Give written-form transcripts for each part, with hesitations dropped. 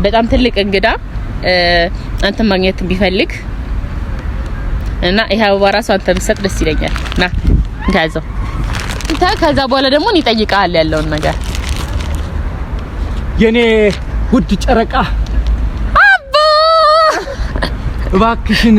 በጣም ትልቅ እንግዳ አንተን ማግኘት ቢፈልግ እና ይሄ አበባ ራሱ አንተ ብትሰጥ ደስ ይለኛል። ና እንያዘው። ከዛ በኋላ ደግሞ እኔ እጠይቅሃለሁ ያለውን ነገር። የኔ ውድ ጨረቃ፣ አባ፣ እባክሽን።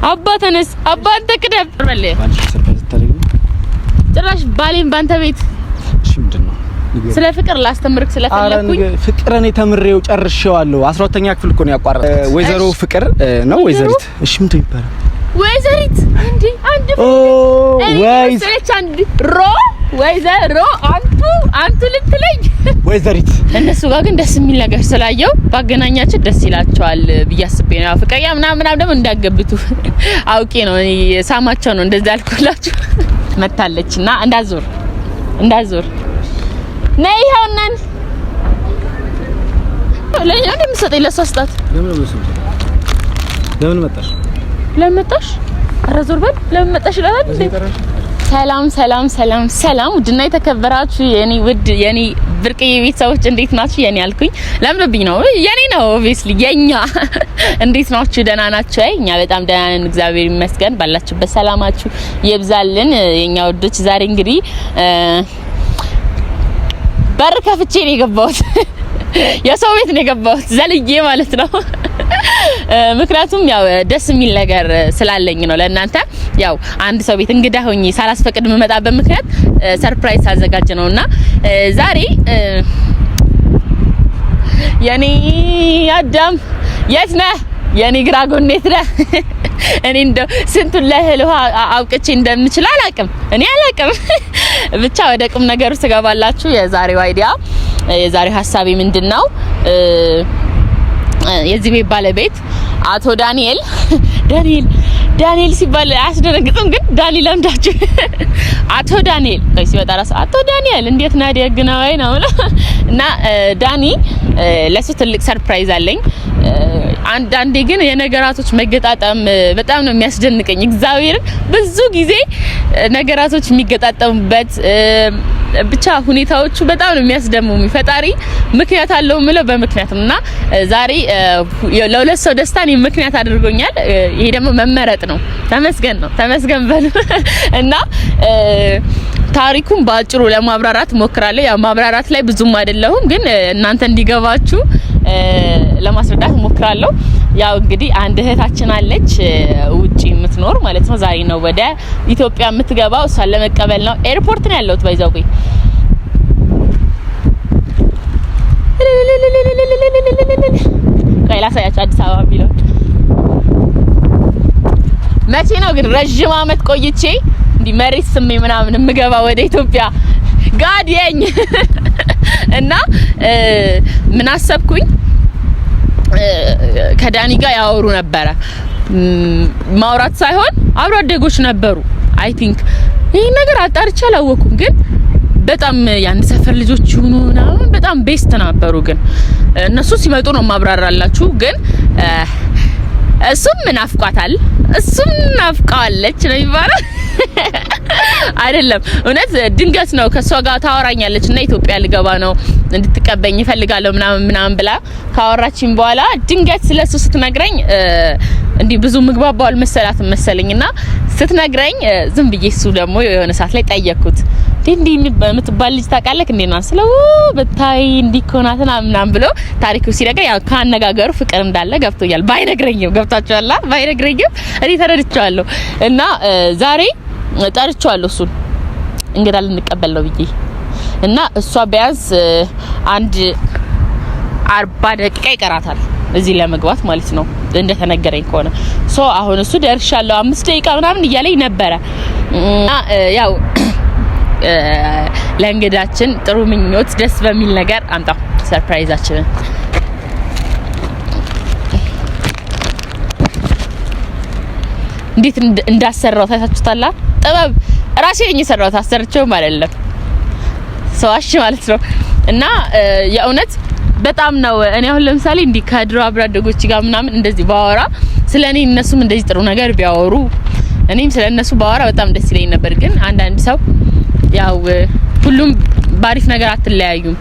አባ ተነስ፣ አባ አንተ ቅደም። ጭራሽ ባሌን ባንተ ቤት። እሺ፣ ምንድን ነው? ስለ ፍቅር ላስተምርክ ስለፈለኩኝ። ፍቅር እኔ ተምሬው ጨርሼዋለሁ። 12ኛ ክፍል እኮ ነው ያቋረጥኩት። ወይዘሮ ፍቅር ነው ወይዘሪት? እሺ፣ ምንድን ነው ይባላል? ወይዘሪት እንዴ? አንድ ወይ አንድ ሮ ወይዘሮ አንቱ አንቱ ልትለኝ። ወይዘሪት። እነሱ ጋር ግን ደስ የሚል ነገር ስላየው ባገናኛቸው ደስ ይላቸዋል ብዬ አስቤ ነው። ፍቅረኛ ምናምን ምናምን ደግሞ እንዳገብቱ አውቄ ነው፣ ሳማቸው ነው እንደዛ ያልኩላችሁ። መታለች እና እንዳዞር እንዳዞር ነይ፣ ይኸውናን ለኛ እንደምትሰጠኝ ለእሷ ስጣት። ለምን መጣሽ? ለምን መጣሽ? ኧረ ዞር በል። ለምን መጣሽ ይላል እንዴ? ሰላም ሰላም ሰላም ሰላም! ውድና የተከበራችሁ የኔ ውድ የኔ ብርቅዬ ቤተሰቦች፣ እንዴት ናችሁ? የኔ አልኩኝ ለምዶብኝ ነው። የኔ ነው obviously የኛ። እንዴት ናችሁ? ደህና ናችሁ? አይ እኛ በጣም ደህና ነን፣ እግዚአብሔር ይመስገን። ባላችሁበት ሰላማችሁ ይብዛልን የኛ ውዶች። ዛሬ እንግዲህ በር ከፍቼ ነው የገባሁት። የሰው ቤት ነው የገባሁት ዘልዬ ማለት ነው። ምክንያቱም ያው ደስ የሚል ነገር ስላለኝ ነው ለእናንተ። ያው አንድ ሰው ቤት እንግዳ ሆኜ ሳላስፈቅድ የምመጣበት ምክንያት surprise ሳዘጋጅ ነውና ዛሬ የኔ አዳም የት ነህ? የኔ ግራ ጎን የት ነህ? እኔ እንደው ስንቱን ለእህል ውሃ አውቅቼ እንደምችል አላቅም። እኔ አላቅም። ብቻ ወደ ቁም ነገሩ ስገባላችሁ የዛሬው idea፣ የዛሬው ሀሳቤ ምንድነው? የዚህ ቤት ባለቤት አቶ ዳንኤል፣ ዳንኤል ዳንኤል ሲባል አያስደነግጥም? ግን ዳኒ ለምዳችሁ አቶ ዳንኤል ወይ ሲመጣ ራሱ አቶ ዳንኤል እንዴት ነህ፣ ደግ ነው ወይ ነው። እና ዳኒ ለሱ ትልቅ surprise አለኝ። አንዳንዴ ግን የነገራቶች መገጣጠም በጣም ነው የሚያስደንቀኝ። እግዚአብሔርን ብዙ ጊዜ ነገራቶች የሚገጣጠሙበት ብቻ ሁኔታዎቹ በጣም ነው የሚያስደምሙኝ። ፈጣሪ ምክንያት አለው ምለው በምክንያት እና ዛሬ ለሁለት ሰው ደስታ እኔ ምክንያት አድርጎኛል። ይሄ ደግሞ መመረጥ ነው። ተመስገን ነው። ተመስገን በሉ። እና ታሪኩን በአጭሩ ለማብራራት ሞክራለሁ። ያው ማብራራት ላይ ብዙም አይደለሁም፣ ግን እናንተ እንዲገባችሁ ለማስረዳት ሞክራለሁ። ያው እንግዲህ አንድ እህታችን አለች ውጪ የምትኖር ማለት ነው። ዛሬ ነው ወደ ኢትዮጵያ የምትገባው። እሷን ለመቀበል ነው። ኤርፖርት ነው ያለሁት። By the way ቆይ ላሳያችሁ አዲስ አበባ የሚለውን። መቼ ነው ግን ረዥም አመት ቆይቼ እንዲህ መሬት ስሜ ምናምን የምገባ ወደ ኢትዮጵያ? God የኝ። እና ምን አሰብኩኝ፣ ከዳኒ ጋር ያወሩ ነበረ። ማውራት ሳይሆን አብሮ አደጎች ነበሩ። I think ይሄን ነገር አጣርቼ አላወኩም፣ ግን በጣም የአንድ ሰፈር ልጆች ይሁኑ ምናምን በጣም best ነበሩ። ግን እነሱ ሲመጡ ነው ማብራራላችሁ። ግን እሱም ናፍቋታል፣ እሱም ናፍቀዋለች ነው የሚባለው አይደለም። እውነት ድንገት ነው ከሷ ጋር ታወራኛለች እና ኢትዮጵያ ልገባ ነው እንድትቀበኝ እፈልጋለሁ ምናምን ምናምን ብላ ካወራችኝ በኋላ ድንገት ስለሱ ስትነግረኝ እንዲህ ብዙ ምግባባው አልመሰላትም መሰለኝና ስትነግረኝ ዝም ብዬ እሱ ደግሞ የሆነ ሰዓት ላይ ጠየቅኩት። እንዲህ የምትባል ልጅ ታውቃለህ እንዴ? ነው ስለው ብታይ እንዲህ እኮ ናት ምናምን ብሎ ታሪኩ ሲነግረኝ ያው ካነጋገሩ ፍቅር እንዳለ ገብቶኛል። ባይነግረኝም ገብታችኋል፣ ባይነግረኝም እኔ ተረድቼዋለሁ። እና ዛሬ ጠርቼዋለሁ እሱን እንግዳ ልንቀበል ነው ብዬ። እና እሷ ቢያንስ አንድ 40 ደቂቃ ይቀራታል እዚህ ለመግባት ማለት ነው እንደተነገረኝ ከሆነ። So አሁን እሱ ደርሻለሁ 5 ደቂቃ ምናምን እያለኝ ነበረ። እና ያው ለእንግዳችን ጥሩ ምኞት ደስ በሚል ነገር አምጣው surprise ኣችንን። እንዴት እንዳሰራው ታይታችሁታላ። ጥበብ ራሴ ነኝ የሰራሁት፣ አሰርቼውም አይደለም ሰዋሽ ማለት ነው። እና የእውነት በጣም ነው። እኔ አሁን ለምሳሌ እንዲህ ከድሮ አብሮ አደጎች ጋር ምናምን እንደዚህ ባወራ፣ ስለ እኔ እነሱም እንደዚህ ጥሩ ነገር ቢያወሩ፣ እኔም ስለ እነሱ ባወራ በጣም ደስ ይለኝ ነበር። ግን አንዳንድ ሰው ያው ሁሉም ባሪፍ ነገር አትለያዩም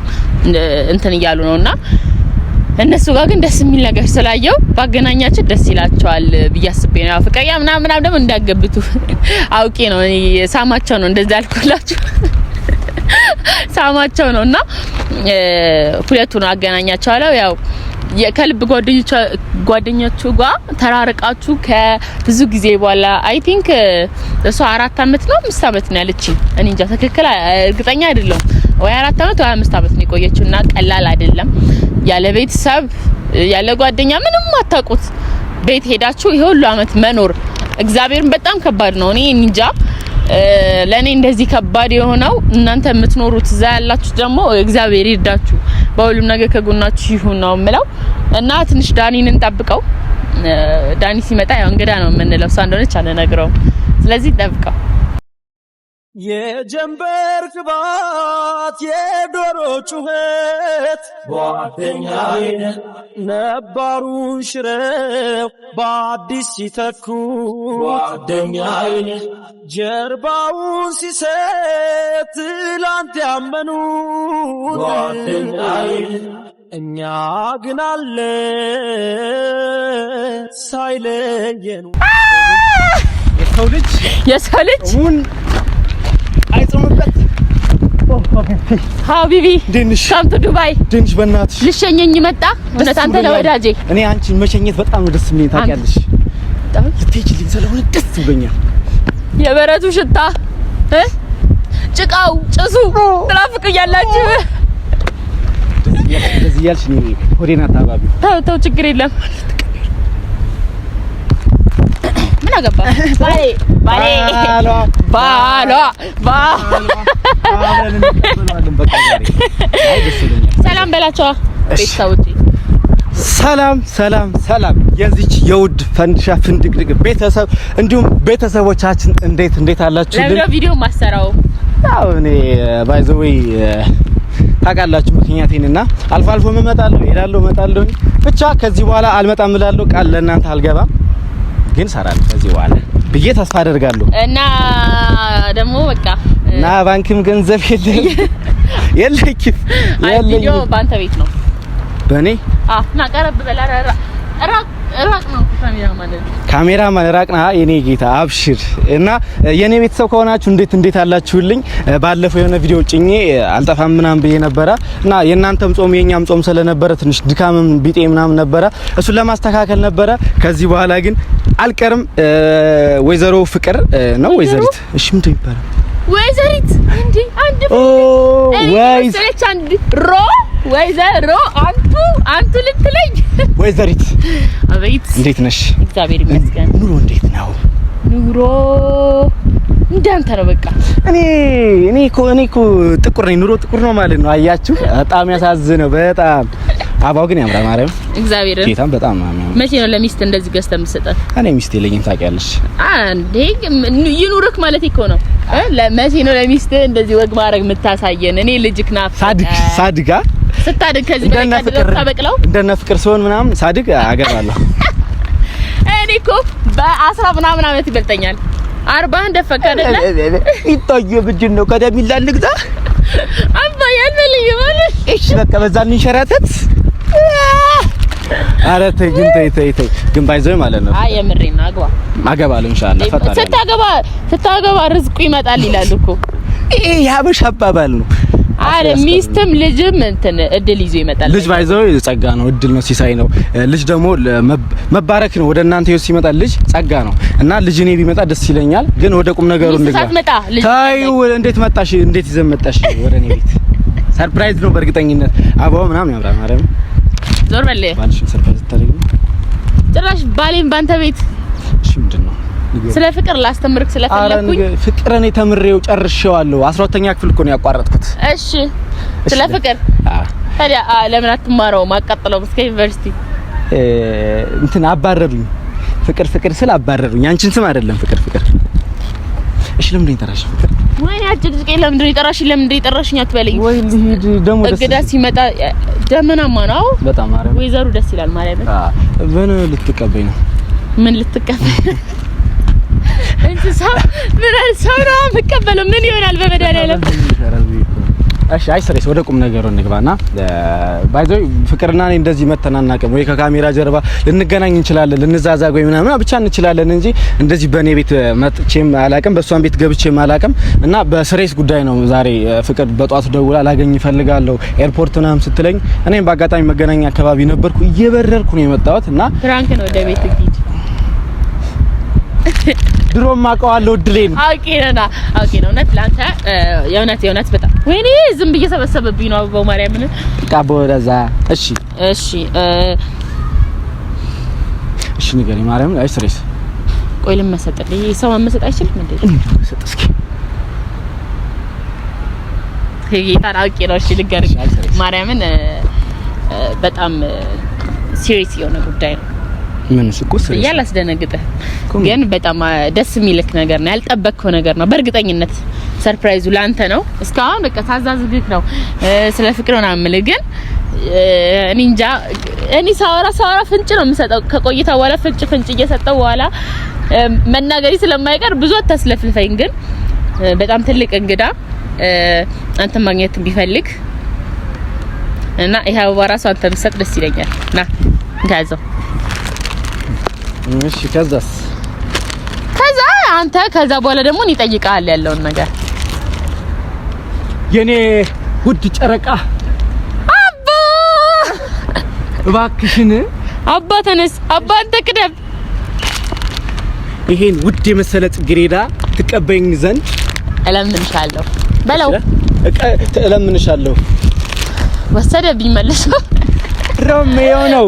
እንትን እያሉ ነውና እነሱ ጋር ግን ደስ የሚል ነገር ስላየው ባገናኛቸው ደስ ይላቸዋል ብዬ አስቤ ነው። ያው ፍቅረኛ ምናምን ምናምን ደግሞ እንዳገብቱ አውቄ ነው እኔ ሳማቸው ነው እንደዛ ያልኩላችሁ ሳማቸው ነው። እና ሁለቱን አገናኛቸዋለሁ። ያው ከልብ ጓደኞቹ ጋር ተራርቃችሁ ከብዙ ጊዜ በኋላ I think እሷ 4 አመት ነው 5 አመት ነው ያለችኝ። እኔ እንጃ ትክክል እርግጠኛ አይደለሁም። ወይ 4 አመት ወይ 5 አመት ነው የቆየችው እና ቀላል አይደለም። ያለ ቤተሰብ ያለ ጓደኛ ምንም አታውቁት ቤት ሄዳችሁ ይሄ ሁሉ አመት መኖር እግዚአብሔርን በጣም ከባድ ነው። እኔ እንጃ ለእኔ እንደዚህ ከባድ የሆነው እናንተ የምትኖሩት እዛ ያላችሁት ደግሞ እግዚአብሔር ይርዳችሁ፣ በሁሉም ነገር ከጎናችሁ ይሁን ነው የምለው። እና ትንሽ ዳኒን እንጠብቀው። ዳኒ ሲመጣ ያው እንግዳ ነው የምንለው፣ እሷ እንደሆነች አንነግረውም። ስለዚህ እንጠብቀው። የጀንበር ግባት የዶሮ ጩኸት ጓደኛዬ ነባሩን ሽረው በአዲስ ሲተኩ ጓደኛዬ ጀርባውን ሲሰጥ ትላንት ያመኑት ጓደኛዬ እኛ ግን አለ ሳይለየን። የሰው ልጅ የሰው ልጅ ጾሙን አይጾምበት። حبيبي። እንዴት ነሽ? Come to ዱባይ። እንዴት ነሽ? በእናትሽ። ልሸኘኝ መጣ። እውነት አንተ ለወዳጄ። እኔ አንቺን መሸኘት በጣም ነው ደስ የሚለኝ ታውቂያለሽ። ልትሄጂልኝ ስለሆነ ደስ ብሎኛል። የበረቱ ሽታ እ ጭቃው ጭሱ ትናፍቁኛላችሁ። እንደዚህ እያልሽ እኔ ሆዴን አታባቢው። ተው ተው፣ ችግር የለም። ምን አገባ ባሌ ባሌ። ባሏ። ባሏ አብረን እንቀበለዋለን። በቃ ዛሬ አይ ደስ ብሎኛል። ሰላም በላቸዋ እሺ። ቤተሰቦቼ። ሰላም ሰላም ሰላም የዚች የውድ ፈንድሻ ፍንድቅድቅ ቤተሰብ እንዲሁም ቤተሰቦቻችን እንዴት እንዴት አላችሁ? ለምንድነው ቪዲዮ ማሰራው? ያው እኔ by the way ታውቃላችሁ ምክንያቴን እና አልፎ አልፎ እመጣለሁ እሄዳለሁ እመጣለሁ። ብቻ ከዚህ በኋላ አልመጣም እላለሁ። ቃል ለእናንተ አልገባም፣ ግን እሰራለሁ ከዚህ በኋላ ብዬ ተስፋ አደርጋለሁ። እና ደግሞ በቃ እና ባንክም ገንዘብ የለም የለኝም። አይ ቪዲዮ የለኝም። በአንተ ቤት ነው። በእኔ? አዎ እና ቀረብ በል። ኧረ ራቅ ራቅ ነው ካሜራ ማለት። ካሜራማን ራቅና የኔ ጌታ አብሽር። እና የኔ ቤተሰብ ከሆናችሁ እንዴት እንዴት አላችሁልኝ? ባለፈው የሆነ ቪዲዮ ጭኜ አልጠፋም ምናምን ብዬ ነበረ እና የእናንተም ጾም የኛም ጾም ስለነበረ ትንሽ ድካምም ቢጤ ምናምን ነበረ። እሱን ለማስተካከል ነበረ። ከዚህ በኋላ ግን አልቀርም። ወይዘሮ ፍቅር ነው ወይዘሪት? እሺ ምንድን ይባላል? ወይዘሪት እንዴ አንድ ኦ ወይ መሰለች አንድ ሮ ወይዘሮ አንቱ አንቱ ልትለኝ። ወይዘሪት። አቤት። እንዴት ነሽ? እግዚአብሔር ይመስገን። ኑሮ እንዴት ነው? ኑሮ እንዳንተ ነው በቃ። እኔ እኮ ጥቁር ነኝ። ኑሮ ጥቁር ነው ማለት ነው። አያችሁ፣ በጣም ያሳዝነው። በጣም አባው ግን ያምራል። ማርያም። እግዚአብሔር። ጌታም በጣም ነው የሚያምር። መቼ ነው ለሚስት እንደዚህ ገዝተህ የምትሰጣት? እኔ ሚስት የለኝም ታውቂያለሽ። አንዴ ይኑርክ ማለት እኮ ነው እ ለመቼ ነው ለሚስት እንደዚህ ወግ ማድረግ የምታሳየን? እኔ ልጅክ ናፍቀህ ሳድግ ሳድጋ ስታድግ ከዚህ እንደነ በላይ ፍቅር ታበቅለው። እንደነ ፍቅር ሲሆን ምናምን ሳድግ አገባለሁ። እኔ እኮ በአስራ ምናምን አመት ይበልጠኛል። 40ህን ደፈክ አይደለ? ይታየ ምንድን ነው ከደሚላ ልግዛ? አባ ያልፈልግም ማለት። እሺ በቃ በዛ እንንሸራተት። ኧረ ተይ ግን ተይ ተይ ተይ ግን by the way ማለት ነው። አይ የምሬን ነው፣ አግባ። አገባለሁ ኢንሻአላህ ፈጣሪ። ስታገባ ስታገባ ርዝቁ ይመጣል ይላሉ እኮ። ይሄ የሀበሻ አባባል ነው። አረ ሚስትም ልጅም እንትን እድል ይዞ ይመጣል። ልጅ by the way ጸጋ ነው፣ እድል ነው፣ ሲሳይ ነው። ልጅ ደግሞ መባረክ ነው። ወደ እናንተ ህይወት ሲመጣ ልጅ ጸጋ ነው እና ልጅ እኔ ቢመጣ ደስ ይለኛል። ግን ወደ ቁም ነገሩ ሚስት እንግባ። ሳትመጣ ልጅ ታዩ እንዴት መጣሽ? እንዴት ይዘን መጣሽ ወደ እኔ ቤት? Surprise ነው በእርግጠኝነት። አበባው ምናምን ያምራል። ማርያም። ዞር በል። ባልሽን surprise ታደርጊ ነው? ጭራሽ ባሌን ባንተ ቤት። እሺ ምንድን ነው? ንገሪኝ። ስለ ፍቅር ላስተምርክ ኧረ ስለፈለኩኝ። ፍቅር እኔ ተምሬው ጨርሼዋለሁ። 12ኛ ክፍል እኮ ነው ያቋረጥኩት። እሺ ስለ ፍቅር ታዲያ ለምን አትማረውም? አቃጥለውም እስከ ዩኒቨርሲቲ። እንትን አባረሩኝ። ፍቅር ፍቅር ስል አባረሩኝ። አንቺን ስም አይደለም ፍቅር ፍቅር። እሺ ለምንድን ነው የጠራሽ ፍቅር? ወይኔ አጭቅጭቄ ለምንድን ነው የጠራሽኝ? ለምንድን ነው የጠራሽኝ አትበለኝ። ወይ ልሂድ ደግሞ ደስ እንግዳ ሲመጣ ደመናማ ነው። አዎ። በጣም ማርያም። ወይዘሩ ደስ ይላል ማርያምን። ምን ልትቀበኝ ነው? ምን ልትቀበል? እንስሳ ምን ሰው ነው የምቀበለው? ምን ይሆናል በመድኃኒዓለም? እሺ አይ serious ወደ ቁም ነገሩ እንግባና by the way ፍቅርና እኔ እንደዚህ መተናናቅም ወይ ከካሜራ ጀርባ ልንገናኝ እንችላለን፣ ልንዛዛግ ወይ ምናምን ብቻ እንችላለን እንጂ እንደዚህ በእኔ ቤት መጥቼም አላቅም፣ በእሷም ቤት ገብቼም አላቅም። እና በ serious ጉዳይ ነው ዛሬ ፍቅር በጧቱ ደውላ ላገኝ እፈልጋለሁ ኤርፖርት ምናምን ስትለኝ እኔም በአጋጣሚ መገናኛ አካባቢ ነበርኩ፣ እየበረርኩ ነው የመጣሁት። እና prank ነው። ወደ ቤት ሂድ። ድሮም አውቀዋለሁ እድሌን። አውቄ ነው አውቄ ነው። እውነት ለአንተ የእውነት የእውነት በጣም ወይኔ ዝም ብዬ ሰበሰበብኝ ነው አበባው ማርያምን ቃቦ ወደዛ። እሺ እሺ እሺ ንገሪኝ ማርያምን። አይ serious ቆይ ልመሰጥልህ። ይሄ ሰው መመሰጥ አይችልም እንዴ? ልመሰጥ እስኪ ጌታን አውቄ ነው። እሺ ልንገርህ ማርያምን በጣም serious የሆነ ጉዳይ ነው። ምን እኮ serious ያላስደነግጥህ ግን በጣም ደስ የሚልክ ነገር ነው። ያልጠበቅከው ነገር ነው። በእርግጠኝነት surprise ኡ ላንተ ነው። እስካሁን በቃ ሳዛዝግክ ነው ስለ ፍቅር ምናምን የምልህ ግን እኔ እንጃ። እኔ ሳወራ ሳወራ ፍንጭ ነው የምሰጠው። ከቆይታ በኋላ ፍንጭ ፍንጭ እየሰጠው በኋላ መናገሪ ስለማይቀር ብዙ አታስለፍልፈኝ። ግን በጣም ትልቅ እንግዳ አንተን ማግኘት ቢፈልግ እና ይሄ አበባ ራሱ አንተ ብትሰጥ ደስ ይለኛል። ና እንያዘው። እሺ ከዛስ? ከዛ አንተ ከዛ በኋላ ደግሞ እኔ እጠይቅሃለሁ ያለውን ነገር። የኔ ውድ ጨረቃ አባ እባክሽን አባ ተነስ፣ አባ አንተ ቅደም። ይሄን ውድ የመሰለ ጽጌረዳ ትቀበይኝ ዘንድ እለምንሻለሁ በለው። እለምንሻለሁ። ወሰደብኝ መልሶ ሮሜዮ ነው።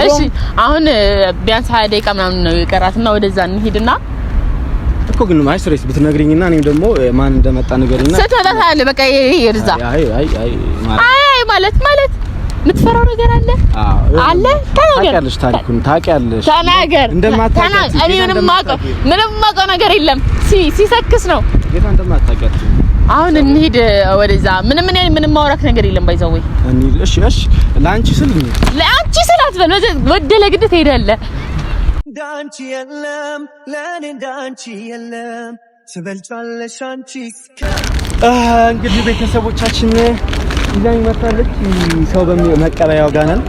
እሺ አሁን ቢያንስ 20 ደቂቃ ምናምን ነው የቀራትና ወደዛ እንሂድና እኮ ግን አይ serious ብትነግሪኝና እኔም ደግሞ ማን እንደመጣ ንገሪኝና ስትመጣ ታያለህ። በቃ ይሄ ወደዛ አይ አይ አይ አይ ማለት ማለት የምትፈራው ነገር አለ አለ። ተናገር። ታውቂያለሽ፣ ታሪኩን ታውቂያለሽ። ተናገር። እንደማታውቂያት እኔ ምንም የማውቀው ነገር የለም። ሲሰክስ ነው ጌታ እንደማታውቂያት። አሁን እንሂድ ወደዛ። ምንም እኔ ምንም ማውራት ነገር የለም። by the way እንሂድ። እሺ እሺ፣ ለአንቺ ስል እንሂድ። ለአንቺ ስል አትበል። ወደ ለግድ ትሄዳለህ። እንዳንቺ የለም ለኔ እንዳንቺ የለም ትበልጫለሽ አንቺ። እንግዲህ ቤተሰቦቻችን ይዛኝ መጣለች። ሰው በመቀበያው ጋር ነን።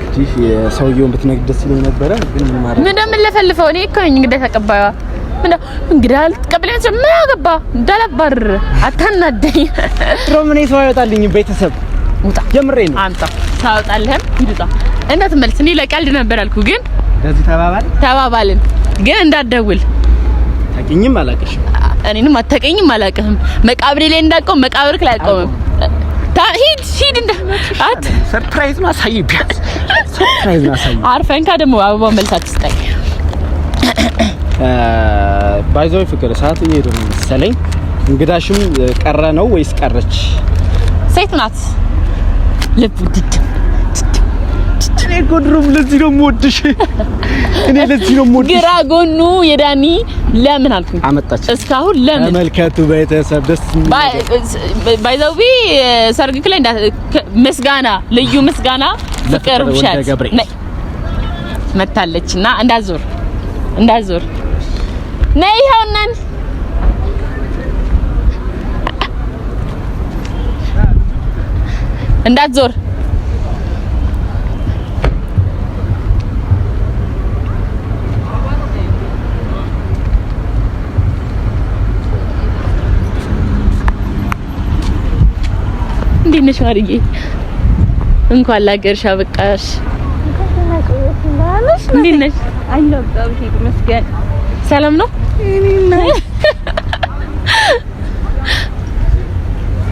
እንግዲህ ሰውየውን ብትነግድ ደስ ይለኝ ነበረ፣ ግን ምን ማድረግ ምን እንደምንለፈልፈው እኔ እኮ ነኝ እንግዳ ተቀባይዋ። ምን እንግዳ አልተቀበለኝ ምን አገባ እንዳላባርር አታናደኝ። ድሮም እኔ ሰው አይወጣልኝም። ቤተሰብ ውጣ፣ የምሬ ነው። አምጣ ታወጣለህም ሂድ ውጣ። እንዳትመልስ። እኔ ለቀልድ ነበር ያልኩህ፣ ግን እንደዚህ ተባባልን፣ ግን እንዳትደውል። ታውቂኝም አላውቅሽም፣ እኔንም አታውቂኝም አላውቅህም። መቃብሬ ላይ እንዳቆም መቃብርክ ላይ አቆምም። ሂድ ሂድ። እንዳት surprise ነው አሳይ፣ ቢያንስ surprise ነው አሳይ። አርፈንካ ደግሞ አበባ መልስ አትስጠኝ። by the way ፍቅር ሰዓት እየሄደ ነው መሰለኝ። እንግዳሽም ቀረ ነው ወይስ ቀረች? ሴት ናት። ልብ ድድ እኔ እኮ ድሮም ለዚህ ነው የምወድሽ። እኔ ለዚህ ነው የምወድሽ። ግራ ጎኑ የዳኒ ለምን አልኩኝ አመጣች እስካሁን ለምን ተመልከቱ ቤተሰብ ደስ by the way ሰርግክ ላይ ምስጋና ልዩ ምስጋና ፍቅር ውሸት መታለችና እንዳዞር እንዳዞር ነይ ይኸውናን እንዳትዞር እንዴት ነሽ ማርዬ? እንኳን ለሀገርሽ አበቃሽ። እንዴት ነሽ? ሰላም ነው?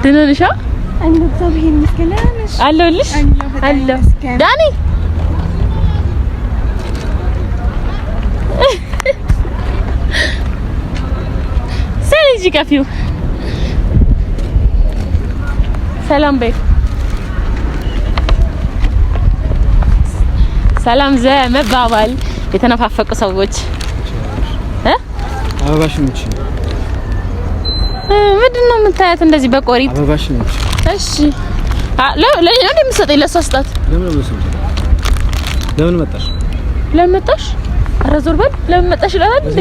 ደህና ነሽ? አለሁልሽ። አለሁ ዳኒ ሰልጅ ከፊው ሰላም በይ። ሰላም ዘመባባል የተነፋፈቁ ሰዎች አበባሽ ነች። ምንድን ነው የምታያት እንደዚህ በቆሪጥ? አበባሽ ነች። እሺ ለኔ ነው እንደምትሰጠኝ? ለእሷ ስጣት። ለምን መጣሽ? ለምን መጣሽ? ኧረ ዞር በል። ለምን መጣሽ ይላታል እንዴ?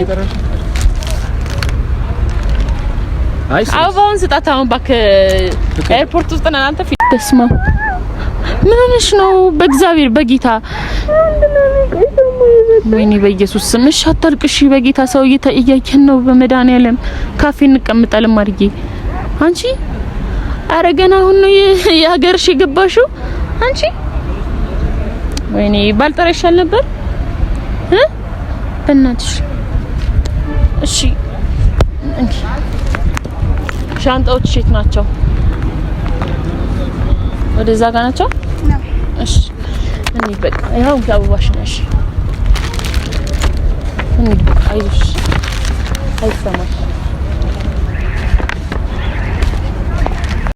አይ አበባውን ስጣት አሁን እባክህ። ኤርፖርት ውስጥ ነን። አንተ ፊት በስመ አብ ምን ሆነሽ ነው? በእግዚአብሔር በጌታ ወይኔ በኢየሱስ ስም እሺ፣ አታልቅሺ። በጌታ ሰው እያየን ነው። በመድኃኒዓለም ካፌ እንቀምጣለን። ማርዬ አንቺ ኧረ ገና አሁን ነው የሀገርሽ የገባሽው አንቺ። ወይኔ ባልጠራ ይሻል ነበር እ በእናትሽ እሺ። እንኪ ሻንጣዎች የት ናቸው? ወደዛ ጋር ናቸው። እሺ እንሂድ በቃ። ይኸው እንኪ አበባሽ ነሽ። እንሂድ በቃ። አይዞሽ አይሰማሽ።